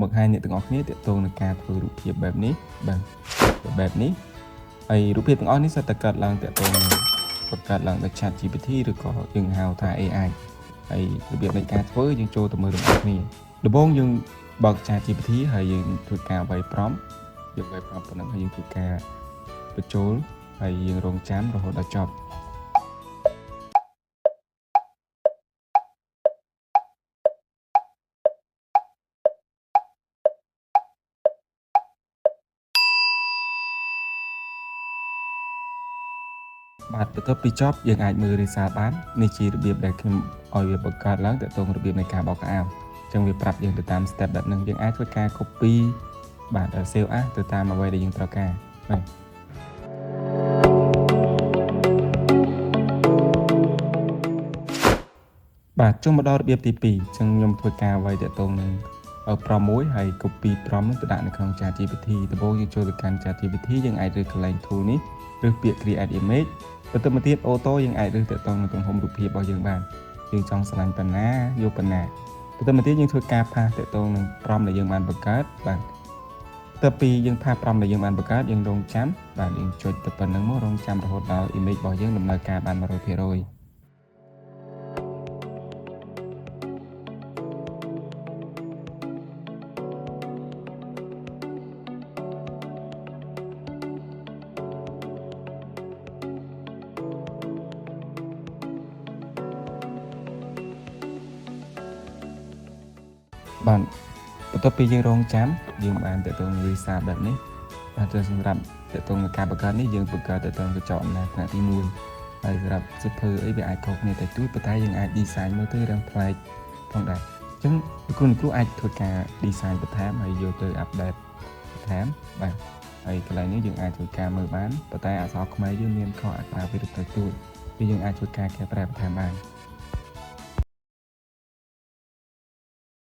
បង្ហាញអ្នកទាំងអស់គ្នាទាក់ទងនឹងការធ្វើរូបភាពបែបនេះបាទបែបនេះហើយរូបភាពទាំងអស់នេះសុទ្ធតែកើតឡើងទាក់ទងនឹងបង្កើតឡើងដោយ Chat GPT ឬក៏យើងហៅថា AI ហើយរបៀបនៃការធ្វើយើងចូលទៅមើលទាំងអស់គ្នាដំបូងយើងបើក Chat GPT ហើយយើងធ្វើការវាយ prompt យើងវាយ prompt ប៉ុណ្ណឹងហើយយើងធ្វើការបញ្ចូលហើយយើងរងចាំរហូតដល់ចប់បាទបន្ទាប់ពីចប់យើងអាចមើល result បាននេះជារបៀបដែលខ្ញុំឲ្យវាបង្កើតឡើងទាក់ទងរបៀបនៃការបោកខោអាវអញ្ចឹងវាប្រាប់យើងទៅតាម step បែបហ្នឹងយើងអាចធ្វើការ copy បាទ save as ទៅតាមអ្វីដែលយើងត្រូវការបាទបាទចុះមកដល់របៀបទី2អញ្ចឹងខ្ញុំធ្វើការវាយទាក់ទងនឹង prompt មួយហើយ copy prompt នោះទៅដាក់នៅក្នុង ChatGPT ដំបូងយើងចូលទៅកាន់ ChatGPT យើងអាចរើសកន្លែង tool នេះឬពាក្យ create image បន្ទាប់មកទៀត auto យើងអាចរើសទាក់ទងនឹងទំហំរូបភាពរបស់យើងបានយើងចង់ស្រឡាញ់ប៉ុណ្ណាយកប៉ុណ្ណាបន្ទាប់មកទៀតយើងធ្វើការ paste ទាក់ទងនឹង prompt ដែលយើងបានបង្កើតបាទបន្ទាប់ពីយើង paste prompt ដែលយើងបានបង្កើតយើងរងចាំបាទយើងចុចទៅប៉ុណ្្នឹងមករងចាំរហូតដល់ image របស់យើងដំណើរការបាន100%បាទបន្ទាប់ពីយើងរងចាំយើងបានតទៅនឹង result បែបនេះបាទទៅសម្រាប់តទៅនឹងការបង្កើតនេះយើងបង្កើតទៅនឹងកញ្ចក់អំណាចថ្នាក់ទី1ហើយសម្រាប់សៀវភៅអីវាអាចខុសគ្នាតែទួយប៉ុន្តែយើងអាច design មើលទៅរាងប្លែកផងដែរអញ្ចឹងគ្រូគ្រូអាចធ្វើការ design បន្ថែមហើយយកទៅ update បន្ថែមបាទហើយកន្លែងនេះយើងអាចធ្វើការមើលបានប៉ុន្តែអក្សរខ្មែរយើងមានខុសអក្សរវាទៅទួយវាយើងអាចធ្វើការកែប្រែបន្ថែមបាន។